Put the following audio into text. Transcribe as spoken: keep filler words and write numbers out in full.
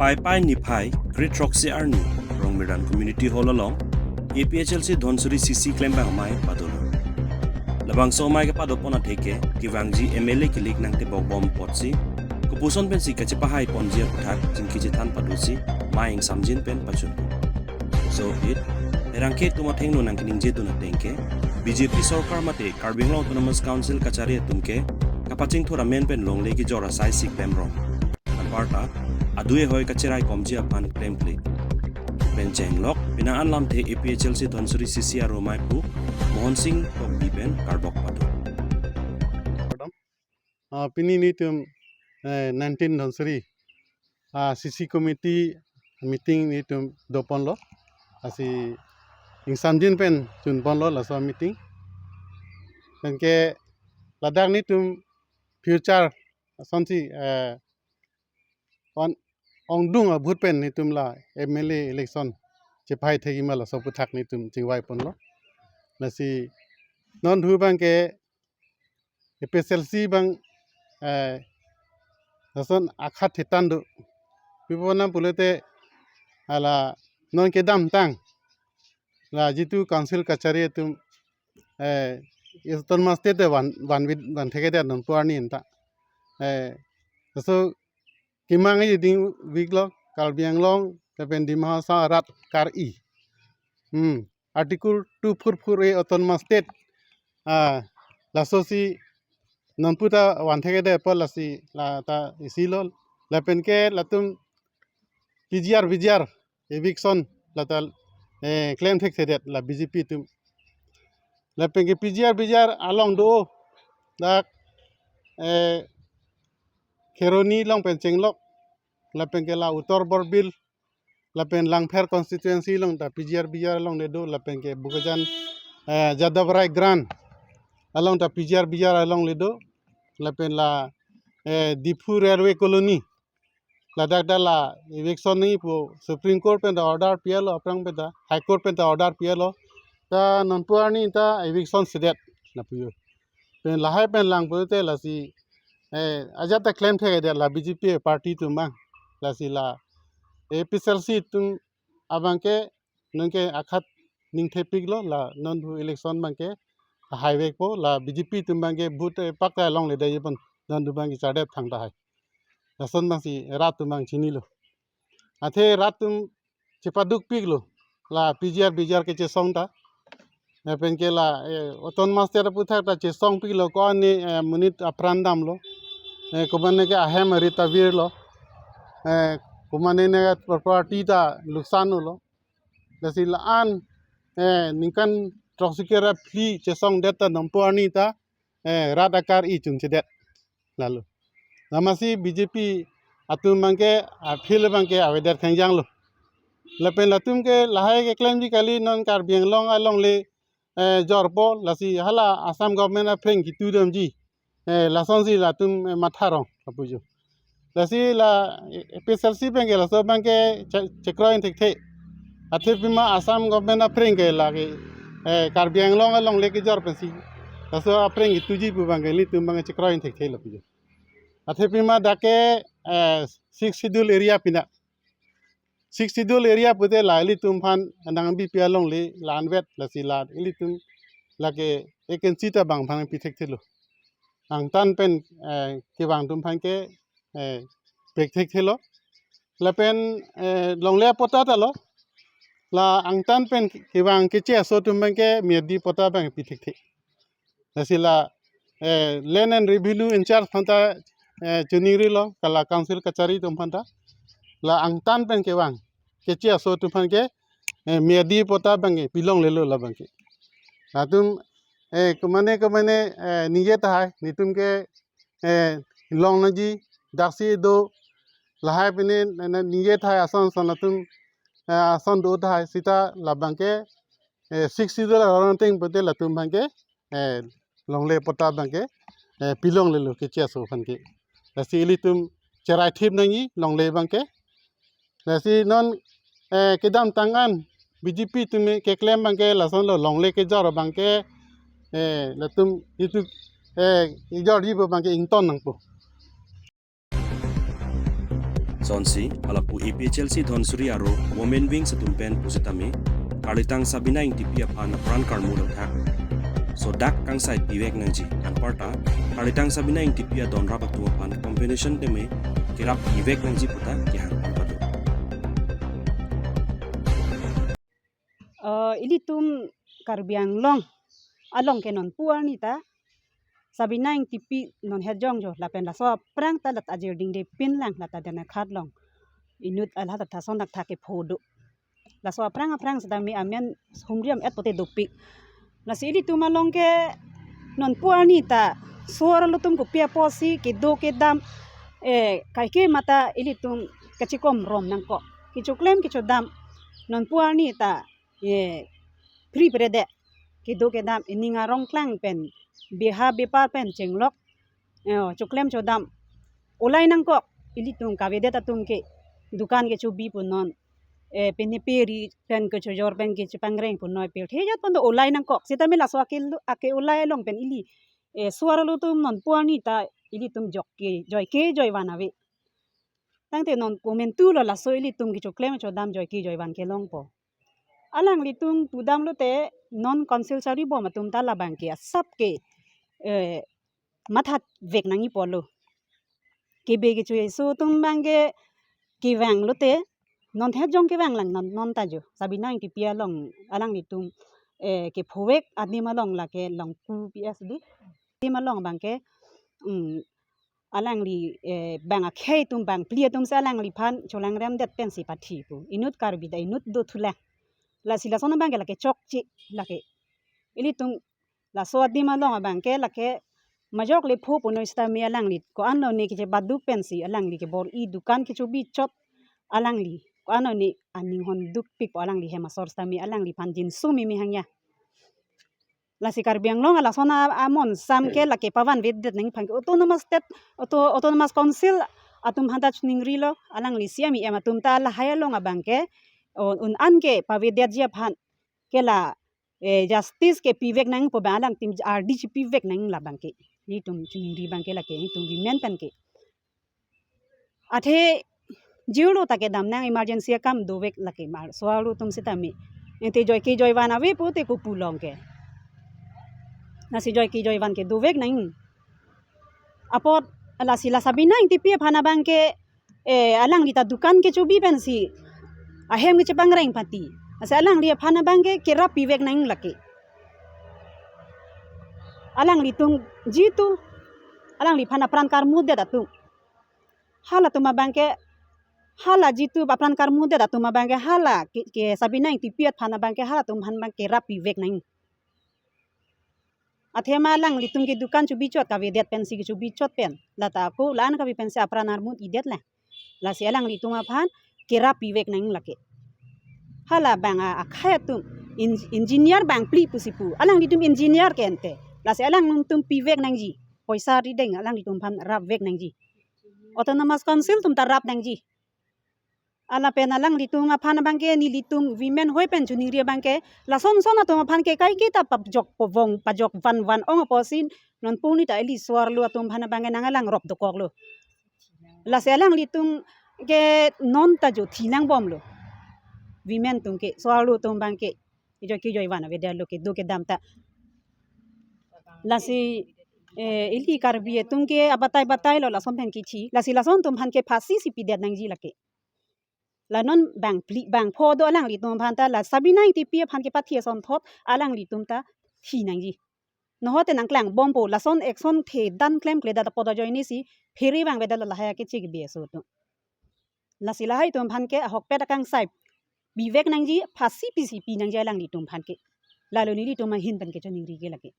Paipai niphai kre-throksi arni Rongmirdan Community Hall along A P H L C Dhansiri C C klembang amei padolo. Labangso amei kepadopon atheke kevangji M L A kilik nangtebok bom apotsi kopuson pensi kachepahai ponji aputhak chingki chethan padosi amei ingsamjin pen pachun. So it, erangke atum athengno nangkeningje dun ateng ke B J P sorkar mate Karbi Anglong Autonomous Council kachari atum ke kapachingthur amen pen longle kejor asai si klem rong. Anparta adu ehoi kacherai komji aphan klemkle. Pen chenglok penang an lamthe A P H L C Dhansiri C C aro amei pu Mohon Sing Tokbi pen karbok pado. Ah, pini nelitum, eh, nineteen Dhansiri, ah, C C committee meeting nelitum doponlo. Lasi ingsamjin pen chunponlo laso meeting. Penke ladak nelitum future asonsi, eh, on, ongdung a-vote pen nelitum la M L A election chepahai thekji ma laso aputhak nelitum chingvaiponlo. Lasi non thu abangke A P H L C abang, eh, lason akhat thetan do. Pipo nam pulote hala non kedamtang la jitu council kachari atum, eh, Autonomous State te van, van vit, van thekthedet non pu arni anta. Eh, laso kemang-i dingveklo Karbi Anglong lapen Dima Hasao arat kar-i. Hmm. Article two four four A Autonomous State. Ah, laso si non puta van thekthedet apot lasi la ta isi lo. Lapen ke latum P G R, V G R, eviction la ta, eh, klem thekthedet la B J P atum. Lapen ke P G R, V G R along do dak, eh, Kheroni along pen chenglok. Lapen ke la Uttar Borbil, lapen Langpher constituency along ta P G R V G R alongle do, lapen ke Bokajan, eh, Jadavrai Grant along ta P G R V G R alongle do, lapen la, eh, Diphu Railway Colony, ladak ta la eviction nangji pu Supreme Court pen ta order pilo, aphrang pen ta High Court pen ta order pilo, ta non pu arni ta eviction sedet lapu jo. Pen lahai pen lang pulote lasi, eh, ajat ta klem thekthedet la B J P party atum abang. Lasi la A P H L C atum abangke nonke akhat ning thepiklo la non thu election abangke haivekpo la B J P atum abangke vote, eh, pakta longledetji pon non thu abangke chardet thangta hai. Lason abangsi rat atum abang chinilo. Athe rat atum chepadukpiklo la P G R V G R kechesong ta. Lapen ke la, eh, Autonomous State aputhak ta chesongpiklo ko-an, eh, monit apran damlo. Eh, komane ke ahem arit ta virlo. Eh, komane ne property ta luksan lo. Lasi la-an, eh, ningkan throksi kre-phli chesongdet ta non pu arni ta, eh, rat akar-i chunchedet. Lalo. Lamasi B J P atum abangke a-field abangke avedet khangjanglo. Lapen latum ke lahai keklemji kali non Karbi Anglong alongle, eh, jorpo lasi hala Assam government aphreng kitu damji. Eh, lasonsi latum, eh, matha rong lapu jo. Lasi la, eh, A P H L C abangke laso abangke che-, chekroi thekthe. Athe pima Assam government aphreng ke lake, eh, Karbi Anglong alongle kejor pensi laso aphreng kituji pu abangke nelitum abangke chekroi thekthe lapu jo. Athe pima dak ke, eh, Sixth Schedule area pina. Sixth Schedule area pute la ilitum aphan nangbipi alongle la-anvet lasi la ilitum lake vacancy ta bang aphan pi thekthelo. Angtan pen, eh, kevang atum aphan ke, eh, pek thekthelo. Lapen, eh, longle patta ta lo. La angtan pen kevang keche aso atum abangke miyadi patta abang pi thekthe. Lasi la, eh, Land and Revenue in-charge aphan ta, eh, chiningrilo, hala council kachari atum aphan ta. La angtan pen kevang keche aso atum aphan ke, eh, miyadi patta abangke pilonglelo labangke. Latum, eh, komane komane, eh, ningje tahai, nelitum ke, eh, long nangji, daksi do, lahai pine, na, ningje tahai ason ason latum, eh, ason do tahai seta labangke, eh, Sixth Schedule aron ateng pute latum abangke, eh, longle patta abangke, eh, pilonglelo keche aso aphan ke. Lasi ilitum cherai thip nangji longle abangke. Lasi non, eh, kedamtang an B J P atum keklem abangke lasonlo longle kejor abangke, eh, latum itum, eh, kejorji pu abangke ington nangpo. Tonsi, halapu A P H L C Dhansiri aro Women Wings atum pen pusitame, Karlitang Sabina Ingtipi aphan apran karmu dangthak sodak kangsai pivek nangji, anparta Karlitang Sabina Ingtipi adon rap atum aphan compensation tame kerap pivek nangji puta kehang pon pado. Eh, ilitum Karbi Anglong along ke non pu arni ta Sabina Ingtipi non hejong jo lapen laso aphrang ta lat ajir dingde pinlang lata dana khat long inut alha ta thason dak thak ke phodo. Laso aphrang aphrang sitame amen humriam et pote dopik. Lasi ilitum along ke non pu arni ta suar alutum kopi apotsi kedo kedam, eh, kaike mata ilitum kachikom rom nangkok. Kechoklem kechodam non pu arni ta, eh, pri prede kedo kedam ining arong klang pen beha bepar pen chenglok, eh, choklem chodam olai nangkok. Ilitum kavedet atum ke dukan kechobi punon, eh, pini peri pen kechojor pen kechepangreng punoi pil thejat pon do olai nangkok. Sitame laso ake lu-, ake olai along pen ili, eh, suar alutum non pu arni ta ilitum jok ke joike joivan ave. Tangte non momentu lo laso ilitum kechoklem chodam joike joivan kelongpo. Alanglitum pudam lote non council charibom atum ta labang ke asap ke, eh, matha vek nangji pulo. Kebe kecho eso atum bang ke kevang lote non hejong kevang lang non, non ta jo. Sabina Ingtipi along alanglitum, eh, kephovek adim along lake Longku P S D. Adim along bang ke, mm, alangli, eh, bang akhei atum bang phli atum si alangliphan cholangrem det pensi pathi pu. Inut Karbi ta inut do thulang. Lasi lason abang ke lake chokche lake. Ilitum laso adim along abang ke lake majok le pho punoi sitame alangli ko-an lone kechebaduk pensi alangli kebor-i dukan kechobi chot alangli ko-an lone aning honduk pikpo alangli hem asor sitame alangliphan jinso mimi hangya. Lasi Karbi Anglong alason a-, amonsam ke lake pavanvedet nangji aphan ke Autonomous State, Auto-, Autonomous Council atum aphan ta choningrilo, alangli C M E M atum ta lahai along abang ke, o, un-an ke pavedetji aphan ke la, eh, justice ke pivek nangpo bang alangtum R D C pivek nang labang ke. Netum chiningri abang ke lake netum women pen ke. Athe jirlo ta kedam nang emergency akam dovek lake mar suar alutum sitame. Ente joike joivan ave pute kopu long ke. Lasi joike joivan ke dovek nang. Apot lasi la Sabina Ingtipi aphan abang ke, eh, alangli ta dukan kechobi pensi ahem kechepangreng pati. Lasi alangli aphan abang ke kerap pivek nang lake. Alanglitum jitu, alangliphan apran karmudet atum. Halatum abang ke, hala jitu apran karmudet atum abang ke, hala ke, ke Sabina Ingtipi aphan abang ke, halatum aphan abang kerap pivek nang. Athema alanglitum ke dukan chobi chot kavedet pensi kechobi chot pen. Lata ako la-an kavi pensi apran armut idet la. Lasi alanglitum aphan kerap pivek nang lake. Hala bang a-, akhei atum en-, engineer bang phli pusi pu. Alanglitum engineer ke ente. Lasi alanglitum pivek nangji. Poisa rideng alanglitum aphan rapvek nangji. Autonomous Council atum ta rap nangji. Ala pen alanglitum aphan abang ke nelitum women hoi pen choningri abang ke lason son atum aphan ke kaike ta pajok povong pajok van van ong apotsi non pu arni ta ili suar alu atum aphan abang ke nang alang rop dokoklo. Lasi alanglitum ke non ta jo thi nangbomlo. Women atum ke suar alu atum abang ke joike joivan avedetlo kedo kedam ta. Lasi, eh, ili Karbi atum ke abatai batai lo lason pen kithi. Lasi lason atum aphan ke phasi si pidet nangji lake. La non bang phli bang pho do alanglitum aphan ta la Sabina Ingtipi aphan ke pathi asonthot alanglitum ta thi nangji. Nohote nangklangbompo lason action the dan klemkledet apot ajoine si phere vangvedet lahai ke chik bi aso atum. Lasi lahai atum aphan ke ahokpet akangsai pivek nangji phasi pisi pi nangji alanglitum aphan ke. Lalo nelitum ahin pen ke choningri ke lake.